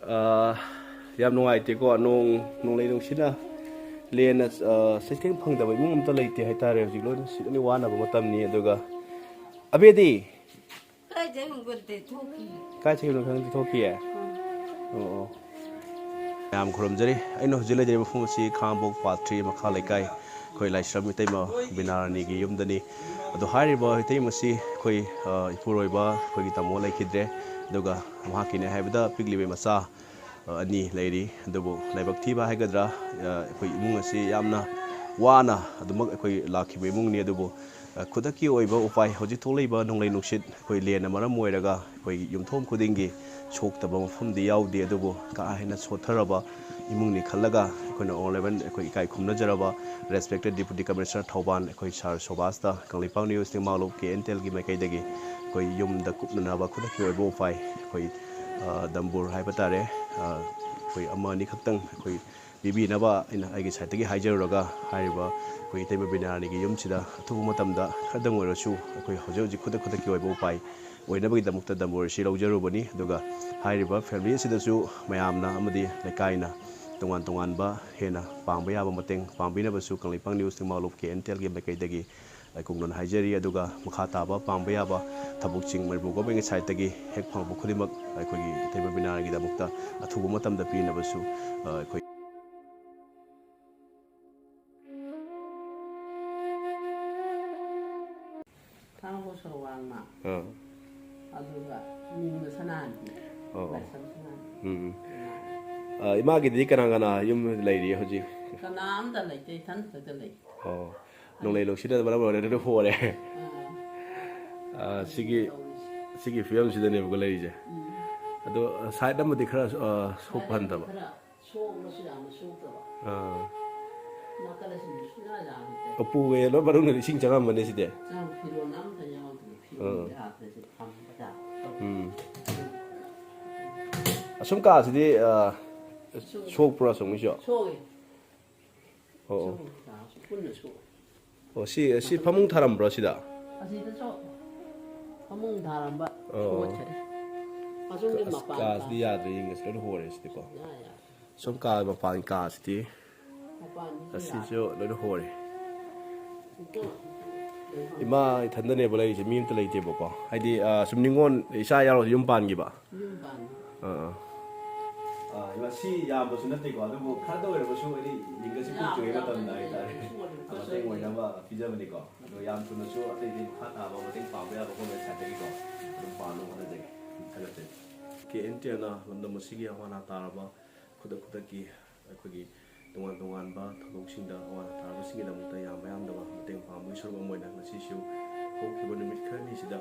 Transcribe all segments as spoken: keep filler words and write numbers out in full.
ꯑꯥ, ꯌꯥꯝ ꯅꯨꯡꯉꯥꯏꯇꯦꯀꯣ, ꯅꯣꯡ, ꯅꯣꯡꯂꯩ ꯅꯨꯡꯁꯤꯠꯅ ꯂꯦꯟꯅ, ꯑꯥ, ꯁꯤꯁꯇꯦꯝ ꯐꯪꯗꯕ ꯏꯃꯨꯡ ꯑꯝꯇ ꯂꯩꯇꯦ ꯍꯥꯏꯇꯥꯔꯦ꯫ ꯍꯧꯖꯤꯛ ꯂꯣꯏꯅ ꯁꯤ-, ꯂꯣꯏꯅ ꯋꯥꯅꯕ ꯃꯇꯝꯅꯤ꯫ ꯑꯗꯨꯒ ꯑꯕꯦꯗꯤ? ꯀꯥꯏ ꯆꯠꯈꯤꯕꯅꯣ ꯈꯪꯗꯦ, ꯊꯣꯛꯈꯤꯌꯦ꯫ ꯑꯣ, ꯑꯣ꯫ ꯃꯌꯥꯝ ꯈꯨꯔꯨꯝꯖꯔꯤ꯫ ꯑꯩꯅ ꯍꯧꯖꯤꯛ ꯂꯩꯖꯔꯤꯕ ꯃꯐꯝ ꯑꯁꯤ ꯈꯥꯉꯕꯣꯛ ꯄꯥꯠ ꯊ꯭ꯔꯤ ꯃꯈꯥ ꯂꯩꯀꯥꯏ, ꯑꯩꯈꯣꯏ ꯂꯥꯏꯁ꯭ꯔꯝ ꯏꯇꯩꯃ ꯕꯤꯅꯥꯔꯥꯅꯤꯒꯤ ꯌꯨꯝꯗꯅꯤ꯫ ꯑꯗꯣ ꯍꯥꯏꯔꯤꯕ ꯏꯇꯩꯃ ꯑꯁꯤ ꯑꯩꯈꯣꯏ, ꯑ, ꯏꯄꯨꯔꯣꯏꯕ ꯑꯩꯈꯣꯏꯒꯤ ꯇꯥꯃꯣ ꯂꯩꯈꯤꯗ꯭ꯔꯦ꯫ ꯑꯗꯨꯒ ꯃꯍꯥꯛꯀꯤꯅꯦ ꯍꯥꯏꯕꯗ ꯄꯤꯛꯂꯤꯕ ꯃꯆꯥ ꯑꯅꯤ ꯂꯩꯔꯤ꯫ ꯑꯗꯨꯕꯨ ꯂꯥꯏꯕꯛ ꯊꯤꯕ ꯍꯥꯏꯒꯗ꯭ꯔꯥ, ꯑꯩꯈꯣꯏ ꯏꯃꯨꯡ ꯑꯁꯤ ꯌꯥꯝꯅ ꯋꯥꯅ ꯑꯗꯨꯃꯛ ꯑꯩꯈꯣꯏ ꯂꯥꯛꯈꯤꯕ ꯏꯃꯨꯡꯅꯤ꯫ ꯑꯗꯨꯕꯨ ꯈꯨꯗꯛꯀꯤ ꯑꯣꯏꯕ ꯎꯄꯥꯏ, ꯍꯧꯖꯤꯛ ꯊꯣꯛꯂꯛꯏꯕ ꯅꯣꯡꯂꯩ ꯅꯨꯡꯁꯤꯠ, ꯑꯩꯈꯣꯏ ꯂꯦꯟꯅ ꯃꯔꯝ ꯑꯣꯏꯔꯒ ꯑꯩꯈꯣꯏ ꯌꯨꯝꯊꯣꯡ ꯈꯨꯗꯤꯡꯒꯤ ꯁꯣꯛꯇꯕ ꯃꯐꯝꯗꯤ ꯌꯥꯎꯗꯦ꯫ ꯑꯗꯨꯕꯨ ꯀꯥ ꯍꯦꯟꯅ ꯁꯣꯠꯊꯔꯕ ꯏꯃꯨꯡꯅꯤ ꯈꯜꯂꯒ ꯑꯩꯈꯣꯏꯅ ꯑꯣꯜ ꯏꯚꯟ ꯑꯩꯈꯣꯏ ꯏꯀꯥꯏ ꯈꯨꯝꯅꯖꯔꯕ ꯔꯦꯁꯄꯦꯛꯇꯦꯠ ꯗꯤꯄꯨꯇꯤ ꯀꯃꯤꯁꯅꯔ ꯊꯧꯕꯥꯜ, ꯑꯩꯈꯣꯏ ꯁꯥꯔ ꯁꯣꯕꯥꯁꯇ ꯀꯪꯂꯩꯄꯥꯛ ꯅ꯭ꯌꯨꯁ ꯇꯦꯡꯕꯥꯡꯂꯣꯞ ꯀꯦ ꯑꯦꯟ ꯇꯦꯜꯒꯤ ꯃꯥꯏꯀꯩꯗꯒꯤ ꯑꯩꯈꯣꯏ ꯌꯨꯝꯗ ꯀꯨꯞꯅꯅꯕ ꯈꯨꯗꯛꯀꯤ ꯑꯣꯏꯕ ꯎꯄꯥꯏ ꯑꯩꯈꯣꯏ, ꯑ, ꯗꯝꯕꯨꯔ ꯍꯥꯏꯕ ꯇꯥꯔꯦ, ꯑ, ꯑꯩꯈꯣꯏ ꯑꯃ ꯑꯅꯤ ꯈꯛꯇꯪ ꯑꯩꯈꯣꯏ ꯄꯤꯕꯤꯅꯕ ꯑꯩꯅ ꯑꯩꯒꯤ ꯁꯥꯏꯠꯇꯒꯤ ꯍꯥꯏꯖꯔꯨꯔꯒ, ꯍꯥꯏꯔꯤꯕ ꯑꯩꯈꯣꯏ ꯏꯇꯩꯃ ꯕꯤꯅꯥꯔꯥꯅꯤꯒꯤ ꯌꯨꯝꯁꯤꯗ ꯑꯊꯨꯕ ꯃꯇꯝꯗ ꯈꯔꯗꯪ ꯑꯣꯏꯔꯁꯨ ꯑꯩꯈꯣꯏ ꯍꯧꯖꯤꯛ ꯍꯧꯖꯤꯛ ꯈꯨꯗꯛ ꯈꯨꯗꯛꯀꯤ ꯑꯣꯏꯕ ꯎꯄꯥꯏ ꯑꯣꯏꯅꯕꯒꯤꯗꯃꯛꯇ ꯗꯝꯕꯨꯔ ꯑꯁꯤ ꯂꯧꯖꯔꯨꯕꯅꯤ꯫ ꯑꯗꯨꯒ ꯍꯥꯏꯔꯤꯕ ꯐꯦꯃꯤꯂꯤ ꯑꯁꯤꯗꯁꯨ ꯃꯌꯥꯝꯅ ꯑꯃꯗꯤ ꯂꯩꯀꯥꯏꯅ ꯇꯣꯉꯥꯟ ꯇꯣꯉꯥꯟꯕ ꯍꯦꯟꯅ ꯄꯥꯡꯕ ꯌꯥꯕ ꯃꯇꯦꯡ ꯄꯥꯡꯕꯤꯅꯕꯁꯨ ꯀꯪꯂꯩꯄꯥꯛ ꯅ꯭ꯌꯨꯁ ꯇꯦꯡꯕꯥꯡꯂꯣꯞ ꯀꯦ ꯑꯦꯟ ꯇꯦꯜꯒꯤ ꯃꯥꯏꯀꯩꯗꯒꯤ ꯀꯨꯡꯅꯣꯟ ꯍꯥꯏꯖꯔꯤ꯫ ꯑꯗꯨꯒ ꯃꯈꯥ ꯇꯥꯕ ꯄꯥꯡꯕ ꯌꯥꯕ ꯊꯕꯛꯁꯤꯡ ꯃꯅꯤꯄꯨꯔ ꯒꯣꯚꯔꯟꯃꯦꯟꯠꯀꯤ ꯁꯥꯏꯠꯇꯒꯤ ꯍꯦꯛ ꯐꯪꯕ ꯈꯨꯗꯤꯡꯃꯛ ꯑꯩꯈꯣꯏꯒꯤ ꯏꯇꯩꯃ ꯕꯤꯅꯥꯒꯤꯗꯃꯛꯇ ꯑꯊꯨꯕ ꯃꯇꯝꯗ ꯄꯤꯅꯕꯁꯨ, ꯑ, ꯑꯩꯈꯣꯏ ꯊꯥꯡꯒꯣ ꯁꯣꯔꯋꯥꯡꯃ꯫ ꯑꯥ꯫ ꯑꯗꯨꯒ ꯃꯤꯡꯅ ꯁꯅꯥꯍꯟꯕꯤ꯫ ꯑꯣ꯫ ꯂꯥꯏꯁ꯭ꯔꯝ ꯁꯅꯥꯍꯟꯕꯤ꯫ ꯎꯝ꯫ ꯑ, ꯏꯃꯥꯒꯤꯗꯤ ꯀꯅꯥ ꯀꯅꯥ ꯌꯨꯝ ꯂꯩꯔꯤ ꯍꯧꯖꯤꯛ? ꯀꯅꯥꯝꯇ ꯂꯩꯇꯦ, ꯏꯊꯟ ꯈꯛꯇ ꯂꯩ꯫ ꯑꯣ꯫ ꯅꯣꯡꯂꯩ ꯅꯨꯡꯁꯤꯠꯅ ꯃꯔꯝ ꯑꯣꯏꯔꯒ ꯂꯣꯏꯅ ꯍꯣꯔꯦ꯫ ꯑꯥ꯫ ꯑ, ꯁꯤꯒꯤ, ꯇꯧꯔꯤꯁꯦ꯫ ꯁꯤꯒꯤ ꯐꯤꯕꯝꯁꯤꯗꯅꯦꯕꯀꯣ ꯂꯩꯔꯤꯁꯦ꯫ ꯎꯝ꯫ ꯑꯗꯣ, ꯑ, ꯁꯥꯏꯠ ꯑꯃꯗꯤ ꯈꯔ, ꯑ, ꯁꯣꯛꯄ ꯍꯟꯊꯕ꯫ ꯈꯔ ꯁꯣꯛꯂꯁꯨ ꯌꯥꯝꯅ ꯁꯣꯛꯇꯕ꯫ ꯑꯥ꯫ ꯅꯥꯀꯜ ꯑꯁꯤꯗꯤ ꯁꯨꯡꯌꯥ ꯌꯥꯈꯤꯗ꯭ꯔꯦ꯫ ꯎꯄꯨꯒ ꯂꯣꯏ ꯃꯅꯨꯡꯗꯗꯤ ꯏꯁꯤꯡ ꯆꯪꯉꯝꯕꯅꯦ ꯁꯤꯗꯤ꯫ ꯆꯥꯡ ꯐꯤꯔꯣꯟ ꯑꯝꯇ ꯌꯥꯎꯗ꯭ꯔꯦ꯫ ꯐꯤꯔꯣꯟ ꯑꯥ꯫ ꯌꯥꯗ꯭ꯔꯁꯦ ꯊꯝꯕꯗ꯫ ꯎꯝ꯫ ꯑꯁꯨꯝ ꯀꯥꯁꯤꯗꯤ, ꯑ, ꯁꯣꯛ-, ꯁꯣꯛꯄ꯭ꯔꯣ ꯑꯁꯣꯝꯒꯤꯁꯨ? ꯁꯣꯛꯏ꯫ ꯑꯣ, ꯑꯣ꯫ ꯁꯣꯛꯏ, ꯀꯥꯁꯨ ꯄꯨꯟꯅ ꯁꯣꯛꯏ꯫ ꯑꯣ, ꯁꯤ, ꯁꯤ ꯐꯃꯨꯡ ꯊꯥꯔꯝꯕ꯭ꯔꯣ ꯁꯤꯗ? ꯑꯁꯤꯗꯁꯨ ꯐꯃꯨꯡ ꯊꯥꯔꯝꯕ ꯑꯣ꯫ ꯁꯣꯛꯈ꯭ꯔꯦ꯫ ꯑꯁ, ꯀꯥꯁꯤꯗꯤ ꯌꯥꯗ꯭ꯔꯦ, ꯌꯦꯡꯒꯦꯁꯤ ꯂꯣꯏꯅ ꯍꯣꯔꯦ ꯁꯤꯗꯤꯀꯣ꯫ ꯁꯨꯝ ꯀꯥ ꯃꯄꯥꯟ ꯀꯥꯁꯤꯗꯤ ꯑꯁꯤꯁꯨ ꯂꯣꯏꯅ ꯍꯣꯔꯦ꯫ ꯏꯃꯥ ꯏꯊꯟꯗꯅꯦꯕ ꯂꯩꯔꯤꯁꯦ, ꯃꯤ ꯑꯝꯇ ꯂꯩꯇꯦꯕꯀꯣ꯫ ꯍꯥꯏꯗꯤ, ꯑ, ꯁꯨꯝ ꯅꯤꯉꯣꯜ ꯏꯆꯥ ꯌꯥꯎꯔꯗꯤ ꯌꯨꯝ ꯄꯥꯟꯈꯤꯕ꯫ ꯑꯥ, ꯑꯥ꯫ ꯑ, ꯏꯃꯥ, ꯁꯤ ꯌꯥꯝꯕꯁꯨ ꯅꯠꯇꯦꯀꯣ, ꯑꯗꯨꯕꯨ ꯈꯔꯗ ꯑꯣꯏꯔꯕꯁꯨ ꯍꯥꯏꯗꯤ ꯌꯦꯡꯒꯁꯤ ꯄꯨꯛꯆꯣꯏꯒꯤ ꯃꯇꯝꯗ ꯍꯥꯏꯇꯥꯔꯦ, ꯃꯇꯦꯡ ꯑꯣꯏꯅꯕ ꯄꯤꯖꯕꯅꯤꯀꯣ꯫ ꯑꯗꯣ ꯌꯥꯝ ꯊꯨꯅꯁꯨ ꯑꯇꯩ ꯑꯇꯩ ꯃꯈꯥ ꯇꯥꯕ ꯃꯇꯦꯡ ꯄꯥꯡꯕ ꯌꯥꯕ ꯒꯣꯔꯃꯦꯟ ꯁꯥꯏꯠꯇꯒꯤꯀꯣ ꯑꯗꯨꯝ ꯄꯥꯡꯅꯕ ꯍꯣꯠꯅꯖꯒꯦ꯫ ꯊꯥꯒꯠꯆꯔꯤ꯫ ꯀꯦ ꯑꯦꯟ ꯇꯤ ꯑꯦꯜꯅ ꯂꯝꯗꯝ ꯑꯁꯤꯒꯤ ꯑꯋꯥ ꯑꯅꯥ ꯇꯥꯔꯕ ꯈꯨꯗꯛ ꯈꯨꯗꯛꯀꯤ ꯑꯩꯈꯣꯏꯒꯤ ꯇꯣꯉꯥꯟ ꯇꯣꯉꯥꯟꯕ ꯊꯧꯗꯣꯛꯁꯤꯡꯗ ꯑꯋꯥ ꯑꯅꯥ ꯇꯥꯔꯕꯁꯤꯡꯒꯤꯗꯃꯛꯇ ꯌꯥꯝꯕ ꯌꯥꯝꯗꯕ ꯃꯇꯦꯡ ꯄꯥꯡꯕꯒꯤ ꯁꯔꯨꯛ ꯑꯃ ꯑꯣꯏꯅ ꯉꯁꯤꯁꯨ ꯍꯧꯈꯤꯕ ꯅꯨꯃꯤꯠ ꯈꯔꯅꯤꯁꯤꯗ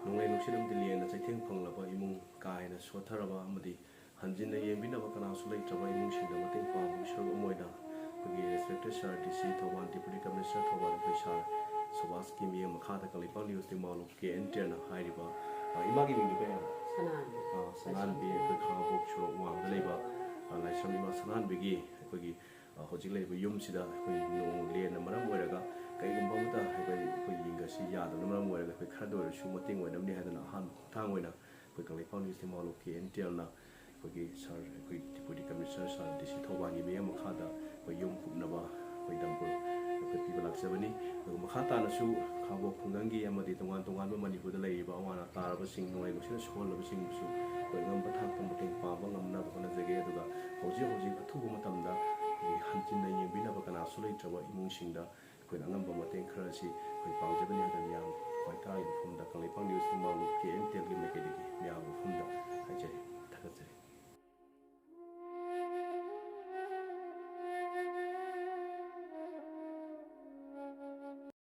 ꯅꯣꯡꯂꯩ ꯅꯨꯡꯁꯤꯠ ꯑꯃꯗꯤ ꯂꯦꯟꯅ ꯆꯩꯊꯦꯡ ꯐꯪꯂꯕ ꯏꯃꯨꯡ ꯀꯥ ꯍꯦꯟꯅ ꯁꯣꯠꯊꯔꯕ ꯑꯃꯗꯤ ꯍꯟꯖꯤꯟꯅ ꯌꯦꯡꯕꯤꯅꯕ ꯀꯅꯥꯁꯨ ꯂꯩꯇ꯭ꯔꯕ ꯏꯃꯨꯡꯁꯤꯡꯗ ꯃꯇꯦꯡ ꯄꯥꯡꯕꯒꯤ ꯁꯔꯨꯛ ꯑꯃ ꯑꯣꯏꯅ ꯑꯩꯈꯣꯏꯒꯤ respected sir D C Thoubal, Deputy Commissioner Thoubal, ꯑꯩꯈꯣꯏ sir ꯁꯨꯕꯥꯁꯀꯤ ꯃꯤꯠꯌꯦꯡ ꯃꯈꯥꯗ ꯀꯪꯂꯩꯄꯥꯛ news ꯇꯦꯡꯅꯧꯄꯜ ꯀꯦ ꯑꯦꯟ ꯇꯤ ꯑꯦꯜꯅ ꯍꯥꯏꯔꯤꯕ, ꯑ, ꯏꯃꯥꯒꯤ ꯃꯤꯡꯗꯤ ꯀꯩ ꯍꯥꯏꯕ? ꯁꯅꯥꯍꯟꯕꯤ꯫ ꯑ, ꯁꯅꯥꯍꯟꯕꯤ, ꯑꯩꯈꯣꯏ ꯈꯥꯉꯕꯣꯛ ꯁꯣꯔꯣꯛ ꯋꯥꯡꯃꯗ ꯂꯩꯕ, ꯑ, ꯂꯥꯏꯁ꯭ꯔꯝ ꯏꯃꯥ ꯁꯅꯥꯍꯟꯕꯤꯒꯤ ꯑꯩꯈꯣꯏꯒꯤ, ꯑ, ꯍꯧꯖꯤꯛ ꯂꯩꯔꯤꯕ ꯌꯨꯝꯁꯤꯗ ꯑꯩꯈꯣꯏ ꯅꯣꯡ ꯂꯦꯟꯅ ꯃꯔꯝ ꯑꯣꯏꯔꯒ ꯀꯩꯒꯨꯝꯕ ꯑꯃꯇ ꯑꯩꯈꯣꯏ, ꯑꯩꯈꯣꯏ ꯌꯦꯡꯒꯁꯤ ꯌꯥꯗꯕꯅ ꯃꯔꯝ ꯑꯣꯏꯔꯒ ꯑꯩꯈꯣꯏ ꯈꯔꯗ ꯑꯣꯏꯔꯁꯨ ꯃꯇꯦꯡ ꯑꯣꯏꯅꯕꯅꯤ ꯍꯥꯏꯗꯅ ꯑꯍꯥꯟꯕ ꯈꯣꯡꯊꯥꯡ ꯑꯣꯏꯅ ꯑꯩꯈꯣꯏ ꯀꯪꯂꯩꯄꯥꯛ news ꯇꯦꯡꯅꯧꯄꯜ ꯀꯦ ꯑꯦꯟ ꯇꯤ ꯑꯦꯜꯅ ꯑꯩꯈꯣꯏꯒꯤ sir, ꯑꯩꯈꯣꯏ Deputy Commissioner sir D C ꯊꯧꯕꯥꯜꯒꯤ ꯃꯤꯠꯌꯦꯡ ꯃꯈꯥꯗ ꯑꯩꯈꯣꯏ ꯌꯨꯝ ꯀꯨꯞꯅꯕ ꯑꯩꯈꯣꯏ ꯗꯝꯕꯨꯔ ꯑꯩꯈꯣꯏ ꯄꯤꯕ ꯂꯥꯛꯆꯕꯅꯤ꯫ ꯑꯗꯨꯒ ꯃꯈꯥ ꯇꯥꯅꯁꯨ ꯈꯥꯉꯕꯣꯛ ꯈꯨꯡꯒꯪꯒꯤ ꯑꯃꯗꯤ ꯇꯣꯉꯥꯟ ꯇꯣꯉꯥꯟꯕ ꯃꯅꯤꯄꯨꯔꯗ ꯂꯩꯔꯤꯕ ꯑꯋꯥ ꯑꯅꯥ ꯇꯥꯔꯕꯁꯤꯡ, ꯅꯣꯡꯂꯩ ꯅꯨꯡꯁꯤꯠꯅ ꯁꯣꯛꯍꯜꯂꯕꯁꯤꯡꯕꯨꯁꯨ ꯑꯩꯈꯣꯏ ꯑꯉꯝꯕ ꯊꯥꯛꯇ ꯃꯇꯦꯡ ꯄꯥꯡꯕ ꯉꯝꯅꯕ ꯍꯣꯠꯅꯖꯒꯦ꯫ ꯑꯗꯨꯒ ꯍꯧꯖꯤꯛ ꯍꯧꯖꯤꯛ ꯑꯊꯨꯕ ꯃꯇꯝꯗ ꯑꯩꯈꯣꯏꯒꯤ ꯍꯟꯖꯤꯟꯅ ꯌꯦꯡꯕꯤꯅꯕ ꯀꯅꯥꯁꯨ ꯂꯩꯇ꯭ꯔꯕ ꯏꯃꯨꯡꯁꯤꯡꯗ ꯑꯩꯈꯣꯏꯅ ꯑꯉꯝꯕ ꯃꯇꯦꯡ ꯈꯔ ꯑꯁꯤ ꯑꯩꯈꯣꯏ ꯄꯥꯡꯖꯕꯅꯤ ꯍꯥꯏꯗꯨꯅ ꯃꯤꯌꯥꯝ ꯈ꯭ꯋꯥꯏ ꯇꯥꯔꯤꯕ ꯃꯐꯝꯗ ꯀꯪꯂꯩꯄꯥꯛ news ꯇꯦꯡꯅꯧꯄꯜ ꯀꯦ ꯑꯦꯟ ꯇꯤ ꯑꯦꯜꯒꯤ ꯃꯥꯏꯀꯩꯗꯒꯤ ꯃꯤꯌꯥꯝꯒꯤ ꯃꯐꯝꯗ ꯍꯥꯏꯖꯔꯤ꯫ ꯊꯥꯒꯠꯆꯔꯤ꯫